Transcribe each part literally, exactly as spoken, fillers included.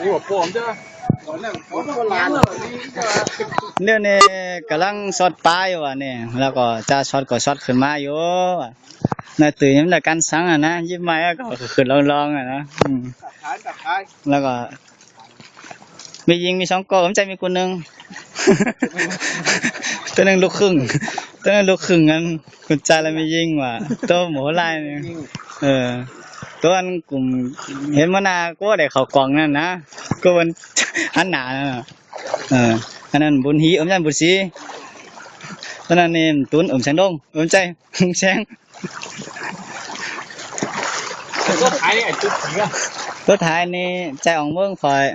เดี๋ยวนี้ก่ำลังซอดป๋าอยู่ว่ะนี่ แล้วก็จ่าซอดก็ซอดขึ้นมาอยู่ว่ะ นาตื่นยังได้กั๋นสังอะนะ ยิบไม้แล้วก็ขึ้นลองๆ อะนะ อืม แล้วก็ แม่ญิงมีสองก้อ ผมใจ๋มีคนนึ่ง ตั๋วนึ่งลูกครึ่ง ตั๋วนึ่งลูกครึ่งอัน คนจายและแม่ญิงว่ะ ตั๋วหมูลายนี่ เออ ตั๋วอันกุ๋ม หันมาหน้าก็ได้เข้ากล่องนั่นนะ ก็มันหันหน้านั่นน่ะ เออ อันนั้นบุญฮี เอิ้นบุญศรี อันนั้นนี่ตุ๊น เอิ้นแสงดง เอิ้นใจ๋ แสง ตั๋วท้ายนี่ไอ้ตุ๊ดผีอะ ตั๋วท้ายนี่ใจ๋อ่องเมืองข่อย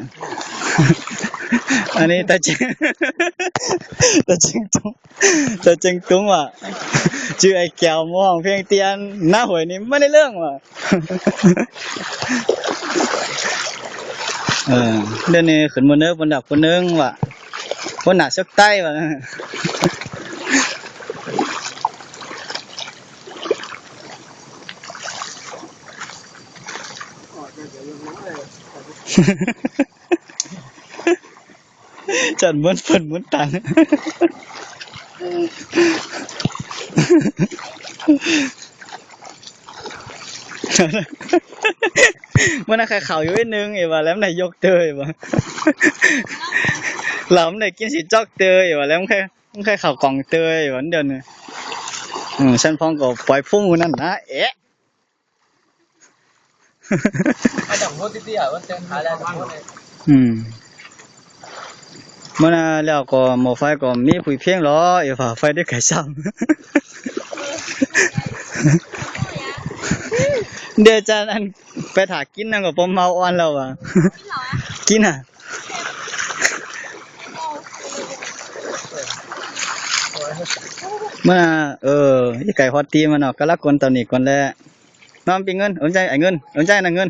อันนี้ต๋าเจ๊ง ต๋าเจ๊งตุ๊ง ต๋าเจ๊งตุ๊งว่ะ จื้อไอ้แก้ว มาฮ้องเพลงเตียน หน้าห้วยนี่บ่ได้เรื่องว่ะ เออ เดี๋ยวนี้ขึ้นมาเนินบนดอยคนนึ่งว่ะ บนหน้าเสือกใต้ว่ะ จัดเหมือนเปิ้นเหมือนตัน เมื่อนั้นใค่เข่าอยู่นิดนึ่ง เอ๋ว่าแล้วมันได้ยกเตยว่ะ เหล้ามันได้กิ๋นสีจ๊อกเตยว่ะ แล้วมันใค่ มันใค่เข่ากล่องเตยว่ะ เดี๋ยวนี้ อืม ฉันพองก็ปล่อยพุงอยู่นั่นนะ เอ๊ะ ไอ้ดอกโพธิ์ตี้ๆ อะ มันเติมขาแล้ว อืม เมื่อนั้นแล้วก็หม้อไฟก็มีผุยเพียงหรอ เอ๋ว่าไฟได้ไก่ซ้ำ เดี๋ยวจานอันไปถ่ากิ๋นนั่นก็ปอเมาอ่อนแล้วว่ะ กิ๋นอะ เมื่อ เออ อีไก่ฮอดตี้มันเนาะ ก็ละกวนต๋ำหนิก่อนแหละ น้องปิ๊งเงิน เอิ้นใจ๋ไอ้เงิน เอิ้นใจ๋นะเงิน